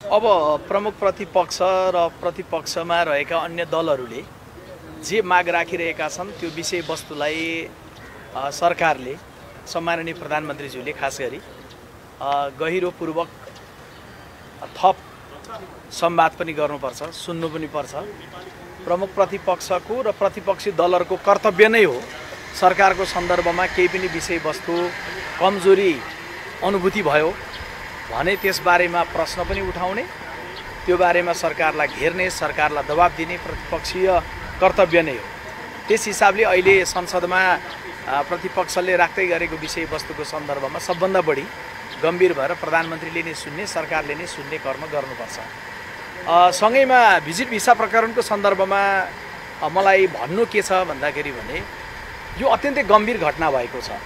अब प्रमुख प्रतिपक्ष र प्रतिपक्षमा रहेका अन्य दलहरूले जे माग राखिरहेका छन् त्यो विषयवस्तुलाई सरकारले सम्माननीय प्रधानमन्त्रीज्यूले खास गरी गहिरोपूर्वक थप संवाद पनि गर्नुपर्छ, सुन्नु पनि पर्छ। प्रमुख प्रतिपक्षको र प्रतिपक्षी दलहरूको कर्तव्य नै हो सरकारको सन्दर्भमा केही पनि विषयवस्तु कमजोरी अनुभूति भयो भने त्यसबारेमा प्रश्न पनि उठाउने, त्यो बारेमा सरकारलाई घेर्ने, सरकारलाई दबाब दिने प्रतिपक्षीय कर्तव्य नै हो। त्यस हिसाबले अहिले संसदमा प्रतिपक्षले राख्दै गरेको विषयवस्तुको सन्दर्भमा सबभन्दा बढी गम्भीर भएर प्रधानमन्त्रीले नै सुन्ने, सरकारले नै सुन्ने कर्म गर्नुपर्छ। सँगैमा भिजिट भिसा प्रकरणको सन्दर्भमा मलाई भन्नु के छ भन्दाखेरि भने यो अत्यन्तै गम्भीर घटना भएको छ।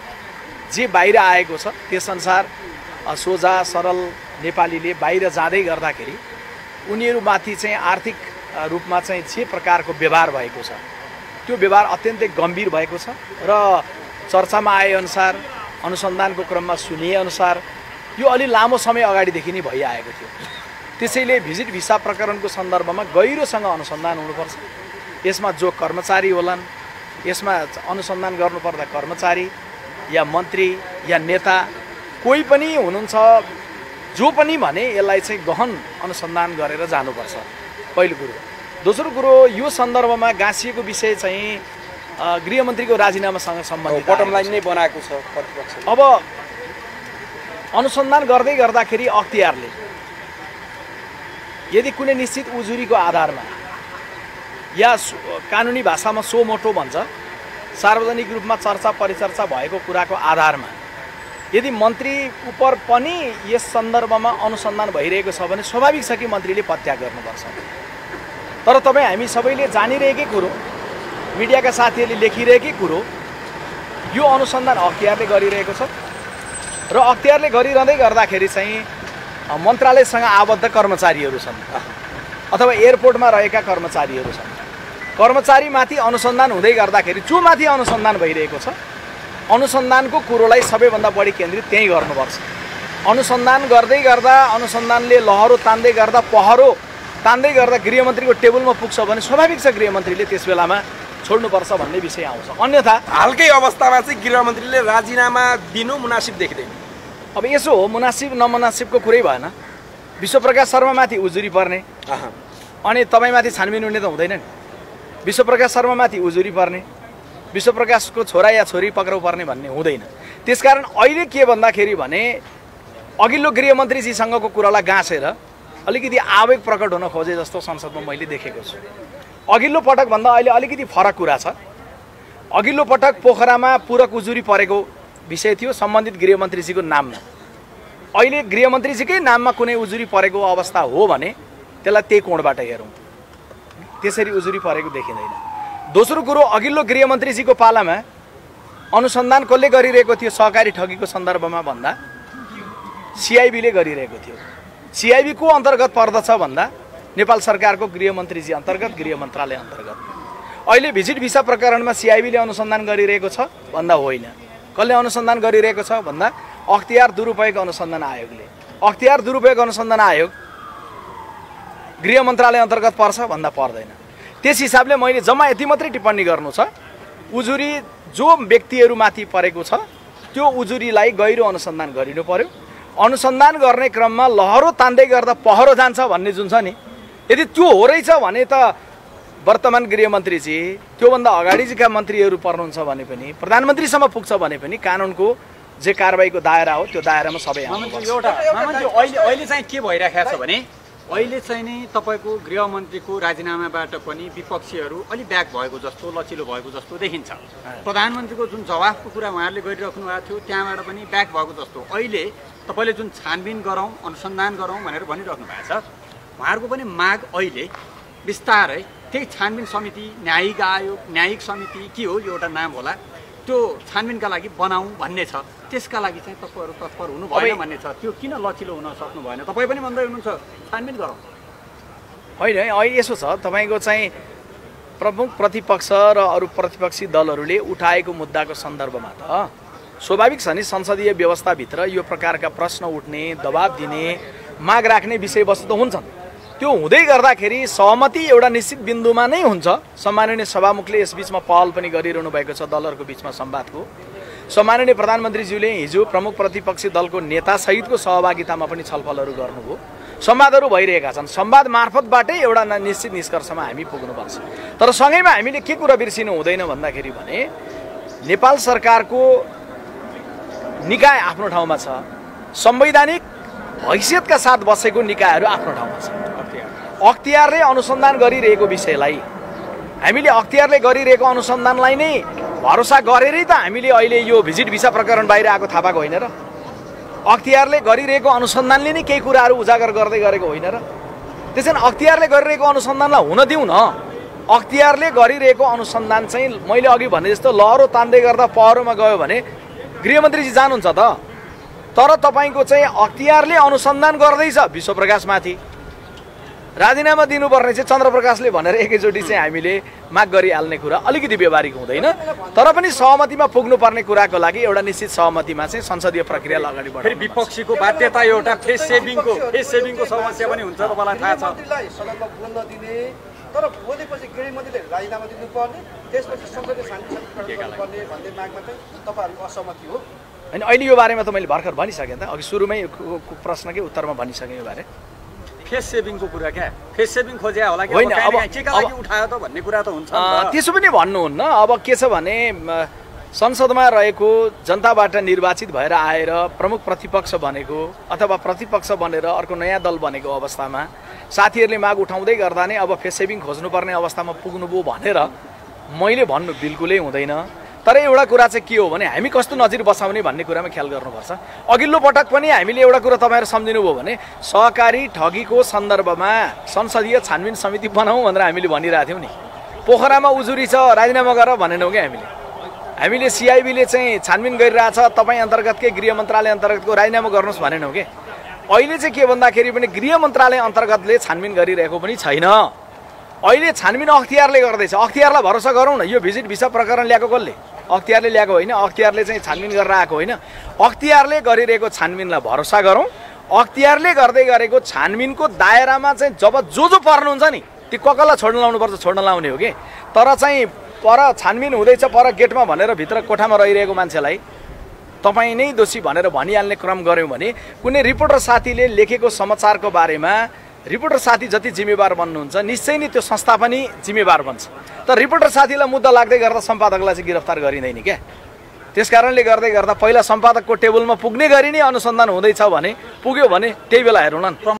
जे बाहिर आएको छ त्यसअनुसार सोझा सरल नेपालीले बाहिर जाँदै गर्दाखेरि उनीहरूमाथि चाहिँ आर्थिक रूपमा चाहिँ जे प्रकारको व्यवहार भएको छ त्यो व्यवहार अत्यन्तै गम्भीर भएको छ र चर्चामा आएअनुसार, अनुसन्धानको क्रममा सुनिएअनुसार यो अलि लामो समय अगाडिदेखि नै भइआएको थियो। त्यसैले भिजिट भिसा प्रकरणको सन्दर्भमा गहिरोसँग अनुसन्धान हुनुपर्छ। यसमा जो कर्मचारी होलान्, यसमा अनुसन्धान गर्नुपर्दा कर्मचारी या मन्त्री या नेता कोही पनि हुनुहुन्छ, जो पनि भने यसलाई चाहिँ गहन अनुसन्धान गरेर जानुपर्छ, पहिलो कुरो। दोस्रो कुरो, यो सन्दर्भमा गाँसिएको विषय चाहिँ गृहमन्त्रीको राजीनामासँग सम्बन्धित बटम लाइन नै बनाएको छ प्रतिपक्ष। अब अनुसन्धान गर्दै गर्दाखेरि अख्तियारले यदि कुनै निश्चित उजुरीको आधारमा या कानुनी भाषामा सो मोटो भन्छ, सार्वजनिक रूपमा चर्चा परिचर्चा भएको कुराको आधारमा यदि मन्त्री उप पनि यस सन्दर्भमा अनुसन्धान भइरहेको छ भने स्वाभाविक छ कि मन्त्रीले पत्याग गर्नुपर्छ। तर तपाईँ हामी सबैले जानिरहेकै कुरो, मिडियाका साथीहरूले लेखिरहेकै कुरो, यो अनुसन्धान अख्तियारले गरिरहेको छ र अख्तियारले गरिरहँदै गर्दाखेरि चाहिँ मन्त्रालयसँग आबद्ध कर्मचारीहरू छन् अथवा एयरपोर्टमा रहेका कर्मचारीहरू छन्। कर्मचारीमाथि अनुसन्धान हुँदै गर्दाखेरि जो माथि अनुसन्धान भइरहेको छ, अनुसन्धानको कुरोलाई सबैभन्दा बढी केन्द्रित त्यहीँ गर्नुपर्छ। अनुसन्धान गर्दै गर्दा, अनुसन्धानले लहरो तान्दै गर्दा, पहरो तान्दै गर्दा गृहमन्त्रीको टेबलमा पुग्छ भने स्वाभाविक छ गृहमन्त्रीले त्यस बेलामा छोड्नुपर्छ भन्ने विषय आउँछ। अन्यथा हालकै अवस्थामा चाहिँ गृहमन्त्रीले राजीनामा दिनु मुनासिब देखिँदैन। अब यसो हो, मुनासिब नमुनासिबको कुरै भएन। विश्वप्रकाश शर्मामाथि उजुरी पर्ने अनि तपाईँमाथि छानबिन हुने त हुँदैन नि। विश्वप्रकाश शर्मामाथि उजुरी पर्ने, विश्वप्रकाशको छोरा या छोरी पक्राउ पर्ने भन्ने हुँदैन। त्यसकारण अहिले के भन्दाखेरि भने अघिल्लो गृहमन्त्रीजीसँगको कुरालाई गाँसेर अलिकति आवेग प्रकट हुन खोजे जस्तो संसदमा मैले देखेको छु। अघिल्लो पटकभन्दा अहिले अलिकति फरक कुरा छ। अघिल्लो पटक पोखरामा पूरक उजुरी परेको विषय थियो सम्बन्धित गृहमन्त्रीजीको नाममा। अहिले गृहमन्त्रीजीकै नाममा कुनै उजुरी परेको अवस्था हो भने त्यसलाई त्यही कोणबाट हेरौँ, त्यसरी उजुरी परेको देखिँदैन। दोस्रो कुरो, अघिल्लो गृहमन्त्रीजीको पालामा अनुसन्धान कसले गरिरहेको थियो सहकारी ठगीको सन्दर्भमा भन्दा सिआइबीले गरिरहेको थियो। सिआइबी को अन्तर्गत पर्दछ भन्दा नेपाल सरकारको गृहमन्त्रीजी अन्तर्गत, गृह मन्त्रालय अन्तर्गत। अहिले भिजिट भिसा प्रकरणमा सिआइबीले अनुसन्धान गरिरहेको छ भन्दा होइन। कसले अनुसन्धान गरिरहेको छ भन्दा अख्तियार दुरुपयोग अनुसन्धान आयोगले। अख्तियार दुरुपयोग अनुसन्धान आयोग गृह मन्त्रालय अन्तर्गत पर्छ भन्दा पर्दैन। त्यस हिसाबले मैले जम्मा यति मात्रै टिप्पणी गर्नु छ, उजुरी जो व्यक्तिहरूमाथि परेको छ त्यो उजुरीलाई गहिरो अनुसन्धान गरिनु पर्यो। अनुसन्धान गर्ने क्रममा लहरो तान्दै गर्दा पहरो जान्छ भन्ने जुन छ नि, यदि त्यो हो रहेछ भने त वर्तमान गृहमन्त्रीजी त्योभन्दा अगाडिका मन्त्रीहरू पर्नुहुन्छ भने पनि, प्रधानमन्त्रीसम्म पुग्छ भने पनि कानुनको जे कारबाहीको दायरा हो त्यो दायरामा सबै आउनुपर्छ। अहिले चाहिँ के भइरहेको छ भने अहिले चाहिँ नि तपाईँको गृहमन्त्रीको राजीनामाबाट पनि विपक्षीहरू अलि ब्याक भएको जस्तो, लचिलो भएको जस्तो देखिन्छ। प्रधानमन्त्रीको जुन जवाफको कुरा उहाँहरूले गरिराख्नु भएको थियो त्यहाँबाट पनि ब्याक भएको जस्तो। अहिले तपाईँले जुन छानबिन गरौँ, अनुसन्धान गरौँ भनेर भनिराख्नु भएको छ, उहाँहरूको पनि माग अहिले बिस्तारै त्यही छानबिन समिति, न्यायिक आयोग, न्यायिक समिति के हो यो एउटा नाम होला, त्यो छानबिनका लागि बनाऊ भन्ने छ। त्यसका लागि चाहिँ तपाईँहरू तत्पर हुनु भएन भन्ने छ। त्यो किन लचिलो हुन सक्नु भएन? तपाईँ पनि भन्दै हुनुहुन्छ छानबिन गरौँ। होइन, अहिले यसो छ, तपाईँको चाहिँ प्रमुख प्रतिपक्ष र अरू प्रतिपक्षी दलहरूले उठाएको मुद्दाको सन्दर्भमा त स्वाभाविक छ नि संसदीय व्यवस्थाभित्र यो प्रकारका प्रश्न उठ्ने, दबाब दिने, माग राख्ने विषयवस्तु त हुन्छन्। त्यो हुँदै गर्दाखेरि सहमति एउटा निश्चित बिन्दुमा नै हुन्छ। सम्माननीय सभामुखले यसबीचमा पहल पनि गरिरहनु भएको छ दलहरूको बिचमा संवादको। सम्माननीय प्रधानमन्त्रीज्यूले हिजो प्रमुख प्रतिपक्षी दलको नेतासहितको सहभागितामा पनि छलफलहरू गर्नुभयो। संवादहरू भइरहेका छन्। संवाद मार्फतबाटै एउटा निश्चित निष्कर्षमा हामी पुग्नुपर्छ। तर सँगैमा हामीले के कुरा बिर्सिनु हुँदैन भन्दाखेरि भने नेपाल सरकारको निकाय आफ्नो ठाउँमा छ, संवैधानिक हैसियतका साथ बसेको निकायहरू आफ्नो ठाउँमा छ। अख्तियारले अनुसन्धान गरिरहेको विषयलाई हामीले अख्तियारले गरिरहेको अनुसन्धानलाई नै भरोसा गरेरै त हामीले अहिले यो भिजिट भिसा प्रकरण बाहिर आएको थाहा पाएको होइन र? अख्तियारले गरिरहेको अनुसन्धानले नै केही कुराहरू उजागर गर्दै गरेको होइन र? त्यसैले अख्तियारले गरिरहेको अनुसन्धानलाई हुन दिउँ न। अख्तियारले गरिरहेको अनुसन्धान चाहिँ मैले अघि भने जस्तो लहरो तान्दै गर्दा पहरोमा गयो भने गृहमन्त्रीजी जानुहुन्छ त। तर तपाईँको चाहिँ अख्तियारले अनुसन्धान गर्दैछ विश्वप्रकाशमाथि, राजीनामा दिनुपर्ने चाहिँ चन्द्रप्रकाशले भनेर एकैचोटि चाहिँ हामीले माग गरिहाल्ने कुरा अलिकति व्यवहारिक हुँदैन। तर पनि सहमतिमा पुग्नुपर्ने कुराको लागि एउटा निश्चित सहमतिमा चाहिँ संसदीय प्रक्रियालाई अगाडि बढाउनु। फेरि विपक्षीको बाध्यता एउटा फेस सेभिङको समस्या पनि हुन्छ, तपाईँलाई थाहा छ। सदनमा बोल्न दिने तर बोलेपछि गृहमन्त्रीले राजीनामा दिनुपर्ने, त्यसपछि संसदीय शान्ति गर्नुपर्ने भन्ने मागमा चाहिँ तपाईँहरूको असहमति हो। होइन, अहिले यो बारेमा त मैले भर्खर भनिसकेँ त, अघि सुरुमै प्रश्नकै उत्तरमा भनिसकेँ यो बारे। फेस सेभिङको कुरा क्या, फेस सेभिङ खोजे होला कि होइन, अब केका लागि उठायो त भन्ने कुरा त हुन्छ। त्यसो पनि भन्नुहुन्न। अब के छ भने संसदमा रहेको जनताबाट निर्वाचित भएर आएर प्रमुख प्रतिपक्ष बनेको अथवा प्रतिपक्ष बनेर अर्को नयाँ दल बनेको अवस्थामा साथीहरूले माग उठाउँदै गर्दा नै अब फेस सेभिङ खोज्नुपर्ने अवस्थामा पुग्नुभयो भनेर मैले भन्नु बिल्कुलै हुँदैन। तर एउटा कुरा चाहिँ के हो भने हामी कस्तो नजिर बसाउने भन्ने कुरामा ख्याल गर्नुपर्छ। अघिल्लो पटक पनि हामीले एउटा कुरा तपाईँहरू सम्झिनुभयो भने सहकारी ठगीको सन्दर्भमा संसदीय छानबिन समिति बनाऊँ भनेर हामीले भनिरहेको थियौँ नि। पोखरामा उजुरी छ राजीनामा गर भनेनौँ क्या हामीले सिआइबीले चाहिँ छानबिन गरिरहेछ तपाईँ अन्तर्गतकै गृह मन्त्रालय अन्तर्गतको राजीनामा गर्नुहोस् भनेनौँ कि। अहिले चाहिँ के भन्दाखेरि पनि गृह मन्त्रालय अन्तर्गतले छानबिन गरिरहेको पनि छैन। अहिले छानबिन अख्तियारले गर्दैछ। अख्तियारलाई भरोसा गरौँ न। यो भिजिट भिसा प्रकरण ल्याएको कसले? अख्तियारले ल्याएको होइन। अख्तियारले चाहिँ छानबिन गरेर आएको होइन। अख्तियारले गरिरहेको छानबिनलाई भरोसा गरौँ। अख्तियारले गर्दै गरेको छानबिनको दायरामा चाहिँ जब जो पर्नुहुन्छ नि ती कसलाई छोड्न लाउनुपर्छ छोड्न लाउने हो कि। तर चाहिँ पर छानबिन हुँदैछ पर गेटमा भनेर भित्र कोठामा रहिरहेको मान्छेलाई तपाईँ नै दोषी भनेर भनिहाल्ने क्रम गऱ्यौँ भने कुनै रिपोर्टर साथीले लेखेको समाचारको बारेमा रिपोर्टर साथी जति जिम्मेवार बन्नुहुन्छ निश्चय नै त्यो संस्था पनि जिम्मेवार बन्छ। तर रिपोर्टर साथीलाई मुद्दा लाग्दै गर्दा सम्पादकलाई चाहिँ गिरफ्तार गरिँदैन क्या। त्यसकारणले गर्दै गर्दा पहिला सम्पादकको टेबलमा पुग्ने गरी नै अनुसन्धान हुँदैछ भने पुग्यो भने त्यही बेला हेरौँ न।